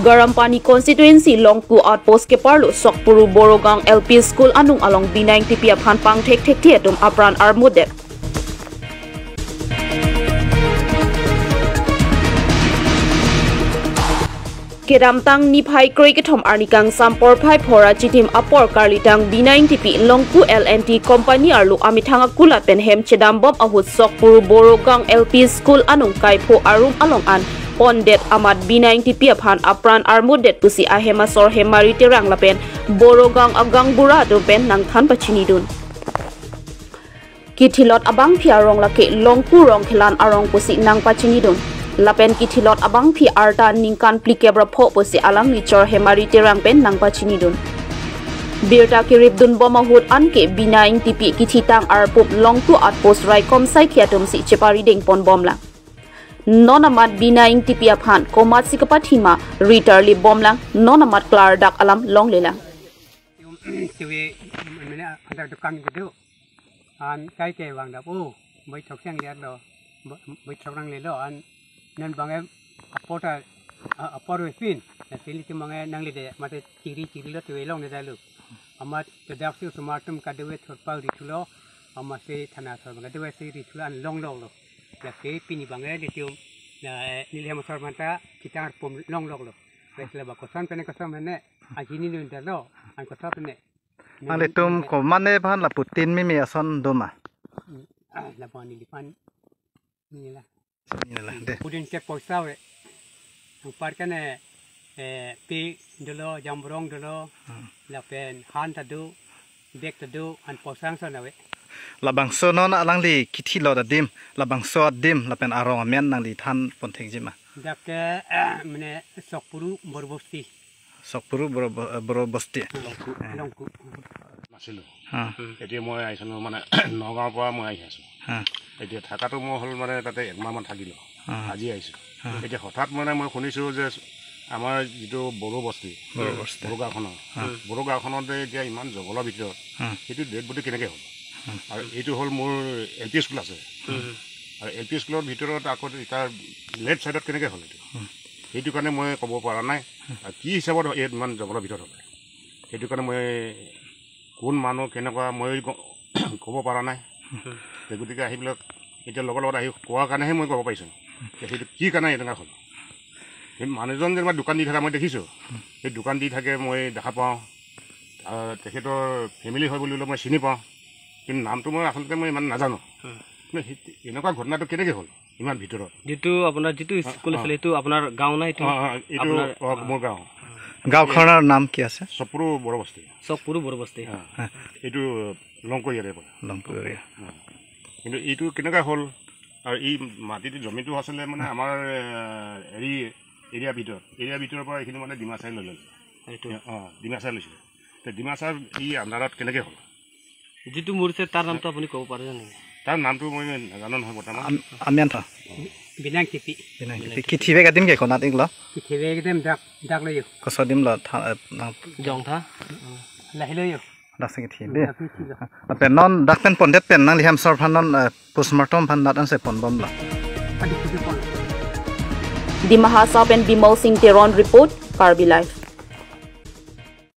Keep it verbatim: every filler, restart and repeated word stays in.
Garampani constituency Longku outpost keparlo Sokpuru Borogang L P School anung along B nine T P aphan pangthek thekthe atum apran armudet. Kedamtang niphai kroi kethom arni kangsam porphai phra chitim apor karlitang B nine T P Longku L and T company arlo amethang akulat pen hem chedambom ahut Sokpuru Borogang L P School anung kaipho arum along an pondet amat B nine T P aphan apran armudet pusi ahem asor Hemari Terang lapen Borogang agaonbura atum pen nangthan pachinidun. Kithilot abangphi arong lake Longku Rongkhelan arong pusi nangpachinidun. Lapen kithilot abangphi arta ningkan phlikep ra pho pusi alang nichor Hemari Terang pen nangpachinidun. Birta keripdunbom ahut anke B nine T P kithitang arpup Longku outpost raikom saikhi atumsi cheparideng ponbomlang. Non amat B nine T P aphan komatsi kapathima ritarli bomlang, non amat klardak alam longlelang. Tiwi mene antar dukan kedo. An kaike vangdap o, bai thok sang liar lo, bai thok nanglelo, an non bang apor ta, a- apor vepin, na sili ti bang nanglede, mate chiri chiri lo tiwi longledet lo. Amat kedaksi osomar atum kadokave thurpa rithulo, amatsi thana asor bang kadokavesi rithulo an longloklo. Lasi pini bang litium, na, eh, neli hem asor aphanta kithitang arpup longloklo. Wes laba koson pene koson pene, ajini nundalo, an koson pene. Nanglitum komatne aphan lapu tin mimi ason doma? Ah, lapu ani lipan. Nila. Nila, de. Pudin ke poisa we. Anparke ne, eh, pi dolo, jambrong dolo, Hmm. lapen han ta do, bag ta do, an poisa ason ave. Labangso non alangli kithilot adim, labangso adim, lapen arong amen nangli than ponthekji ma? Dak ke, eh, mene Sokpuru Borobosti. Sokpuru Boro, Boro Bosti. Longku, Longku. নাছিলো। হা। এতিয়া মই আহিছিলোঁ মানে নগাঁৱৰ পৰা মই আহি আছোঁ। হা। এতিয়া থাকাটো মোৰ হ'ল মানে তাতে একমাহমান থাকিলোঁ। হা। আজি আহিছোঁ। হা। এতিয়া হঠাৎ মানে মই শুনিছোঁ যে আমাৰ যিটো বড়ো বস্তি, বড়ো বস্তি। বড়ো গাঁওখনৰ, হা। বড়ো গাঁওখনতে এতিয়া ইমান জংঘলৰ ভিতৰত হা। সেইটো ডেড বডি কেনেকৈ হ'ল? হা। আৰু এইটো হ'ল মোৰ এল পি স্কুল আছে। হুম। আৰু এল পি স্কুলৰ ভিতৰত আকৌ তাৰ লেফ্ট ছাইডত কেনেকৈ হ'ল এইটো? হুম। সেইটো কাৰণে মই ক'ব পৰা নাই। আৰু কি হিচাপত ইয়াত ইমান জংঘলৰ ভিতৰত হ'লে? সেইটো কাৰণে মই কোন মানুহ, কেনেকুৱা, মই ক-, ক'ব পৰা নাই। হুম। তে গতিকে আহি পেলাই এতিয়া লগৰ লগত আহি কোৱাৰ কাৰণেহে মই ক'ব পাৰিছোঁ। যে সেইটো কি কাৰণে এনেকুৱা হ'ল। সেই মানুহজন যেনিবা দোকান দি থকা মই দেখিছোঁ। সেই দোকান দি থাকে মই দেখা পাওঁ। আহ, তেখেতৰ ফেমিলি হয় বুলিলে মই চিনি পাওঁ। কিন্তু নামটো মই আচলতে মই ইমান নাজানো। হুম। মানে সেই এনেকুৱা ঘটনাটো কেনেকৈ হ'ল ইমান ভিতৰত? যিটো আপোনাৰ যিটো স্কুল অ। আছিলে, সেইটো আপোনাৰ গাঁও না এইটো? অ, অ, এইটো, আপোনাৰ, অ, অ। মোৰ গাঁও। গাঁওখনৰ নাম কি আছে? চকপুৰ বৰবস্তি। চকপুৰ বৰবস্তি। অ। হা। এইটো লংকু এৰিয়া পৰে। লংকু এৰিয়া। অ। কিন্তু এইটো কেনেকুৱা হ'ল? আৰু এই মাটিটো, জমিটো আছিলে মানে আমাৰ, এ, হেৰি এৰিয়া ভিতৰত, এৰিয়া ভিতৰৰ পৰা এইখিনি মানে ডিমাচাই লৈ ল'লে। এইটো? অ, ডিমাচাই লৈছিলে। তে ডিমাচাৰ ই আণ্ডাৰত কেনেকৈ হ'ল? যিটো মৰিছে, তাৰ নামটো আপুনি ক'ব পাৰে নেকি? তাৰ নামটো মই নাজানো নহয় বৰ্তমান। আম-, আমিয়ান থ। বিনাং টিপি। বিনাং টিপি। কি থিবে গাদিম কে কোনাত ইংলো? কি থিবে একদম ডাক, ডাক লয়ো। কসদিম লো থা, এ, নাং। জং থা। লাহি লয়ো। Dak si kithi de. Dak si kithi lo. Lapen non dak pen pondet pen nangli hem asor aphan non, eh, postmortem aphan nat ansi ponbomlo. Adi kithi pon. Dima Hasao pen Bimal Singh Teron report, Karbi Live.